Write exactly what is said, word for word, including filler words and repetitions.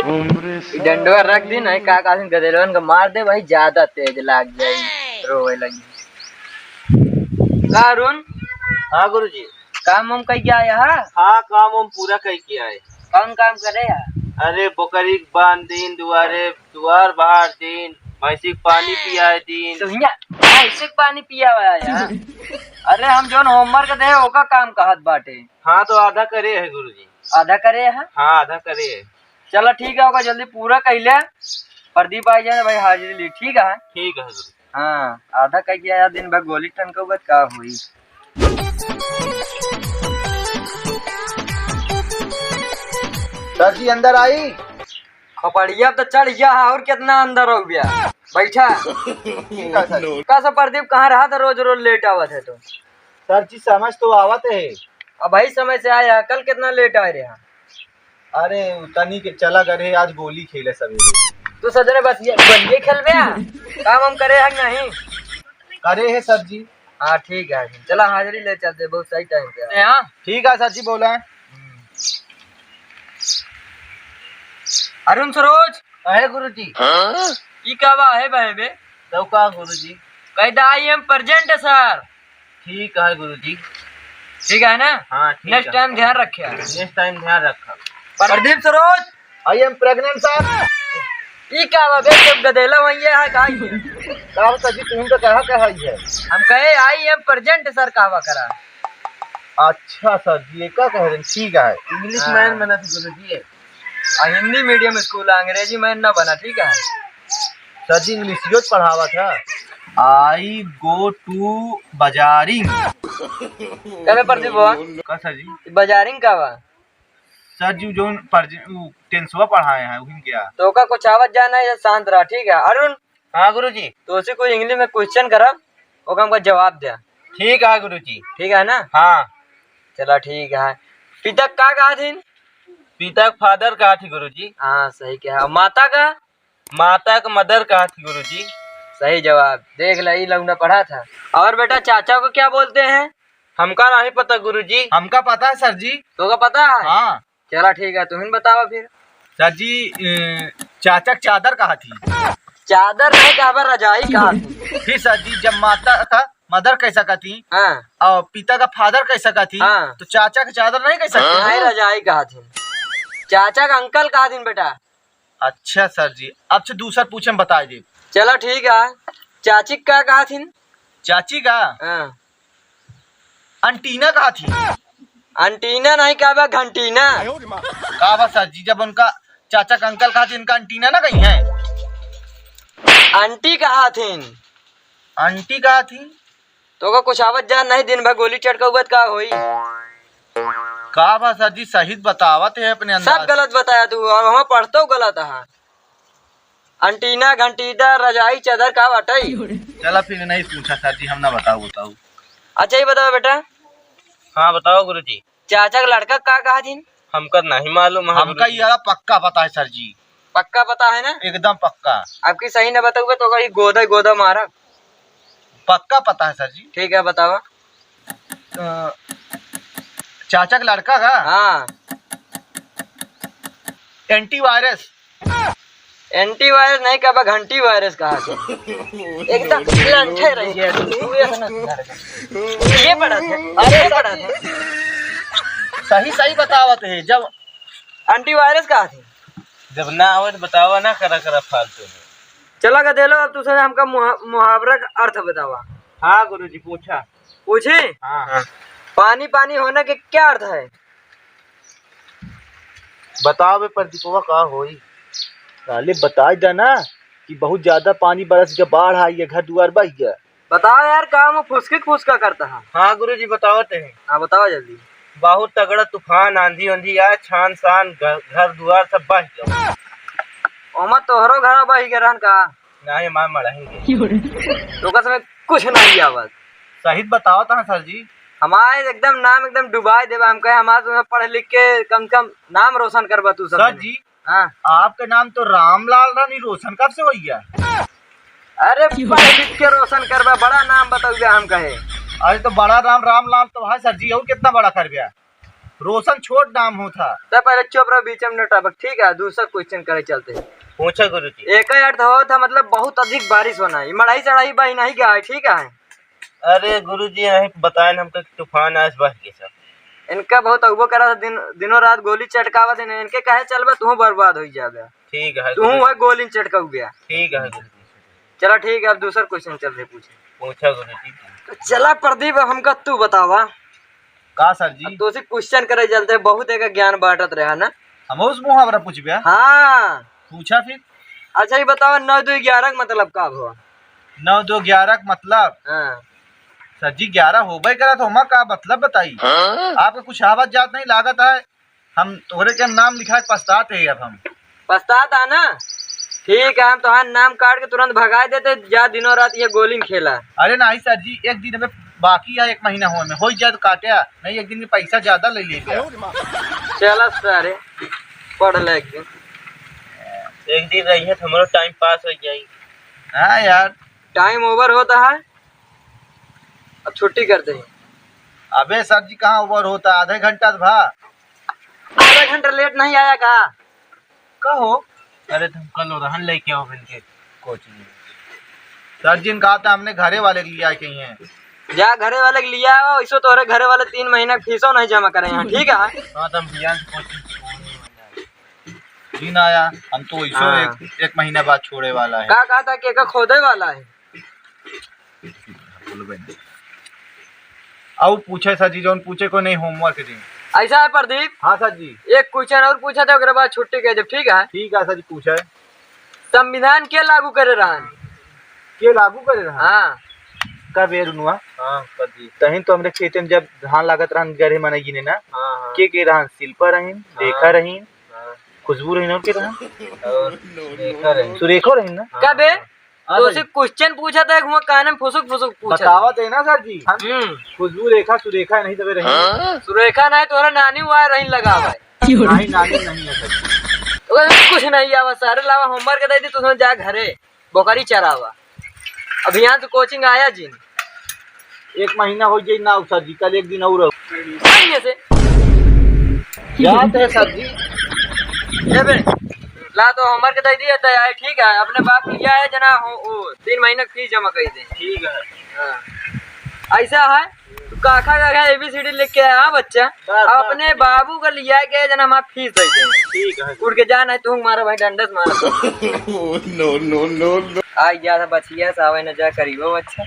ई डंडवा रख दी, नहीं का, का गदेलवन के मार दे भाई, ज्यादा तेज लाग जाई, रोवे लगी। का अरुण? हाँ गुरुजी। काम वाम कई के आया है? हाँ, काम वाम पूरा कई के आए। कौन काम करे है? अरे, बकरी के बांध दीन, दुआरे, दुआर बहार दीन, भैंसी के पानी पियाए दीन। तो हियाँ भैंसी के पानी पियावे आया है? अरे, हम जौन homework दे, ओका काम कहत बाटे। हाँ, तो आधा करे है गुरुजी। आधा करे है? हाँ, आधा करे है। चला ठीक है, ओका जल्दी पूरा कइ ले। प्रदीप आई जाए भाई, हाजिरी ली, ठीक है? ठीक है गुरुजी। हाँ, आधा कइ के आया, दिन भर गोली टनकउबत का होई? सर जी, अंदर आई। खपड़िया तो चढ़ गया है, और कितना अंदर हो गया? बैठा। ठीक है सर जी। का से प्रदीप, कहाँ रहा था, रोज रोज लेट आवत है तो? सर जी, समझ तो आवत है। अब भाई समय से आया, कल कितना लेट आए रहे हैं? अरे, तनी के चला गए, आज गोली खेले सवेरे। तू सजने बस ये, बस ये खेलबे आ? काम हम करे है कि नहीं? करे है सर जी। हाँ, ठीक है, चला हाजिरी ले चलते, बहुत सही टाइम पे। हाँ? ठीक है सर जी, बोला। हम्म। अरुण सरोज। अहे गुरुजी। ई का बा, अहे बा, अहे बे? तो का गुरुजी? कह दा, "I am present, sir।" ठीक है गुरुजी। ठीक है ना? हाँ, ठीक है। Next time ध्यान रखे। Next time ध्यान रखा। प्रदीप सरोज। I am pregnant, sir। ई का बा बे, जब गदेला वही है, का ही है? का बता जी, तुम तो कहा, कहा ही है? हम कहे, "I am present, sir," कहवा करा। अच्छा सर जी, ये का कह रहे हैं? ठीक है, English हाँ। Man बना थी गुरुजी। आ, हिंदी medium school, अंग्रेजी में ना बना, ठीक है? सर जी, English यो पढ़ावा था। I go to बाजारिंग। कबे प्रदीप बा? का सर जी? बाजारिंग का बा? सर जी, जो पर, उ, टेंसवा पढ़ाए हैं, उहिन क्या? तो का कुछ आवत जाना है, शांत रहा, ठीक है? अरुण, हाँ गुरुजी। तो उसे कोई English में question करब, ओका हमका जवाब दे। ठीक है गुरुजी। ठीक है ना? हाँ। चला ठीक है। पिता का कहा थी? पिता का father कहा थी गुरुजी। हाँ, सही कहा। और माता का? माता का mother कहा थी गुरुजी। सही जवाब। देख ला, ई लौंडा पढ़ा था। और बेटा, चाचा को क्या बोलते हैं? हमका नहीं पता गुरुजी। हमका पता है सर जी। तो का पता है? हाँ। चला ठीक है, तुम ही बतावा फिर। सर जी, ए, चाचा के चादर कहा थी? चादर नहीं कहा, रजाई कहा थी। फिर सर जी, जब माता का mother कह सका थी, हाँ। और पिता का father कह सका थी, हाँ। तो चाचा का चादर नहीं कह सकते? नहीं, रजाई कहा थी। चाचा का uncle कहा थी बेटा। अच्छा सर जी, अब से दूसर पूछे में बताई दे। चला ठीक है, चाची का कहा थी? चाची का? हाँ। Antenna कहा थी? Antenna नहीं, का बा, घंटीना। का बा सर जी, जब उनका चाचा का uncle कहा थी, इनका antenna ना कही है? Aunty कहा थी। Aunty कहा थी? तो का कुछ आवत जान नहीं, दिन भर गोली चटकउबत का होई? का बा सर जी, सही बतावत है अपने अंदाज। सब गलत बताया तू, अब हम पढ़तो गलत है। Antenna, घंटीदा, रजाई, चादर का बाटई? चला फिर नहीं पूछा सर जी, हम ना बताओ, बताओ। अच्छा, ये बताओ बेटा। हाँ, बताओ गुरुजी। चाचा का लड़का का कहा थी? हमका नहीं मालूम है हमका गुरुजी। ये वाला पक्का पता है सर जी। पक्का पता है ना? एकदम पक्का। अब की सही ना बताओगे तो अगर ये गोदा गोदा मारा। पक्का पता है सर जी। ठीक है, बतावा। अ, चाचा का लड़का का? हाँ। Antivirus। Antivirus नहीं, का बा, घंटी virus कहा थी। एकदम लंठे रह गया तू, तू ये ना सुधर। ये पढ़ा था, अरे ये पढ़ा था। सही सही बतावत है, जब Antivirus कहा थी। जब ना आवे तो बतावा ना, करा करा फालतू में। चला गदेलो, अब तुझसे हमका मुहा-, मुहावरा का अर्थ बतावा। हाँ गुरुजी, पूछा। पूछी? हाँ। पानी पानी होने के क्या अर्थ है? बताओ बे प्रदीपवा, का होई? साले बताई दा ना कि बहुत ज्यादा पानी बरस गया, बाढ़ आई है, घर दुआर बह गया। बताओ यार, का मुँह फुसकी फुसका करता है? हाँ गुरुजी, बतावत है। हाँ, बताओ जल्दी। बहुत तगड़ा तूफान, आंधी आंधी आए, छान शान घ-, घर दुआर सब बह गया। ओमा तोहरो घर बह गया रहन का? नहीं, हमारे मड़ही के। तो ओकर समय कुछ नहीं आवत। सही बतावत है सर जी। हमारे एकदम नाम एकदम डुबाए देबा, हम कहे हमारे तुम्हें पढ़ लिख के कम से कम नाम रोशन करबा तू सब सर जने। जी, हाँ। आपका नाम तो रामलाल रानी रोशन कब से हो गया? अरे पढ़ लिख के रोशन करबा, बड़ा नाम बताऊ हम कहे। अरे तो बड़ा नाम रामलाल तो है सर जी, और कितना बड़ा कर गया? रोशन छोट नाम होत है। तब पहले चुप रहो, बीच में न टपक, ठीक है? दूसरा question करे चलते हैं। पूछा गुरुजी। एक अर्थ होत है, मतलब बहुत अधिक बारिश होना है, मड़ाई चढ़ाई बही नहीं गया है, ठीक है? अरे गुरुजी, यही बताए न हमका कि तूफान आइस बह के सब। इनका बहुत अगुबो करा था, दिन, दिनों रात गोली चटकावा देने, इनके कहे चलबा, तू बर्बाद हो जाबे। ठीक है तू गुरुजी। वही गोली चटकाऊ गया। ठीक है गुरुजी। चला ठीक है, अब दूसर question चल रहे पूछे। पूछा गुरुजी। तो चला प्रदीप, अब हमका तू बतावा। का सर जी? अब तो से question करे चलते, बहुत एक ज्ञान बांटत रहा ना। हम उस मुहावरा पूछबे? हाँ। पूछा फिर। अच्छा, ये बतावा, नौ दो ग्यारह का मतलब का हुआ? नौ दो ग्यारह का मतलब? हाँ। सर जी, ग्यारह होबे करा तो हमार का मतलब बताई? हाँ? आपका कुछ आवत जात नहीं लागत है, हम तोहरे के नाम लिखा के पछतात है अब हम। पछतात है ना? ठीक है, हम तोहार नाम काट के तुरंत भगा देते, जा दिनों रात ये गोली में खेला। अरे नहीं सर जी, एक दिन में बाकी है, एक महीना होए में, हो जाए तो काटे, नहीं एक दिन में पैसा ज्यादा ले लेबे। चला सारे, पढ़ ले एक दिन। एक दिन रही है तो हमारा time pass हो जाई। हाँ यार। Time over होता है, अब छुट्टी कर दे। अबे सर जी, कहाँ over होता, आधे घंटा तो भा। आधा घंटा late नहीं आया का? कहो। अरे तुम कल रहन लेके आओ इनके coaching में। सर जी ने कहा था हमने घरे वाले के लिया के ही हैं। जा घरे वाले के लिया आओ, इसो तोहरे घरे वाले तीन महीना के फीसो नहीं जमा करे हैं, ठीक है? हाँ, तो हम बिहान से coaching से फोन नहीं आया। दिन आया, हम तो इसो हाँ। एक, एक महीना बाद छोड़े वाला है। का कहा था कि एका खोदे वाला है? बोलबे नहीं। अब पूछे सर जी, जौन पूछे को नहीं homework दिन। ऐसा है प्रदीप। हाँ सर जी। एक question और पूछा था, ओकरे बाद छुट्टी कह देब, ठीक है? ठीक है सर जी, पूछे। संविधान के लागू करे रहन? के लागू करे रहन? हाँ। का बे रुनुआ? हाँ सर जी। तहिन तो हमरे खेते में जब धान लागत रहन, गरे मनई गिने ना, हाँ, हाँ। के के रहन? शिल्पा रहीन, हाँ। रेखा रहीन, हाँ। खुशबू रहीन और के रहन? और रेखा रहीन। सुरेखो रहीन ना? हाँ, का बे? हाँ। हाँ, तो सर उसे जी। Question पूछा था, एक हुआ कान में फुसुक फुसुक पूछा था। बतावत है ना सर जी, हम हम्म। खुशबू रेखा सुरेखा नहीं तबे रही। हाँ? सुरेखा नहीं, तोहरा नानी हुआ रही लगा हुआ है। नहीं, नानी नहीं है सर जी। तो कुछ नहीं आवा, सारे लावा homework दे दी, तू जा घरे बोकरी चरावा। अभी यहाँ से coaching आया जिन। एक महीना हो जाई ना सर जी, कल एक दिन और आओ। बढ़िया से। जात है सर जी। ए बे, ला तो homework दे दिया तो यार, ठीक है, अपने बाप लिया है जना हो, ओ, तीन महीना की फीस जमा कर दे। ठीक है। हाँ। ऐसा है, तू काखा काखा A B C D लिख के आया बच्चा, बस, अब बस। अपने बाबू का लिया के जना हमारा फीस दे दे। ठीक है। उठ के जा, नहीं तो मारा भाई, डंडस मारा। Oh, no, no, no, no। आ गया था बचिया, सावे न जा करीबो बच्चा।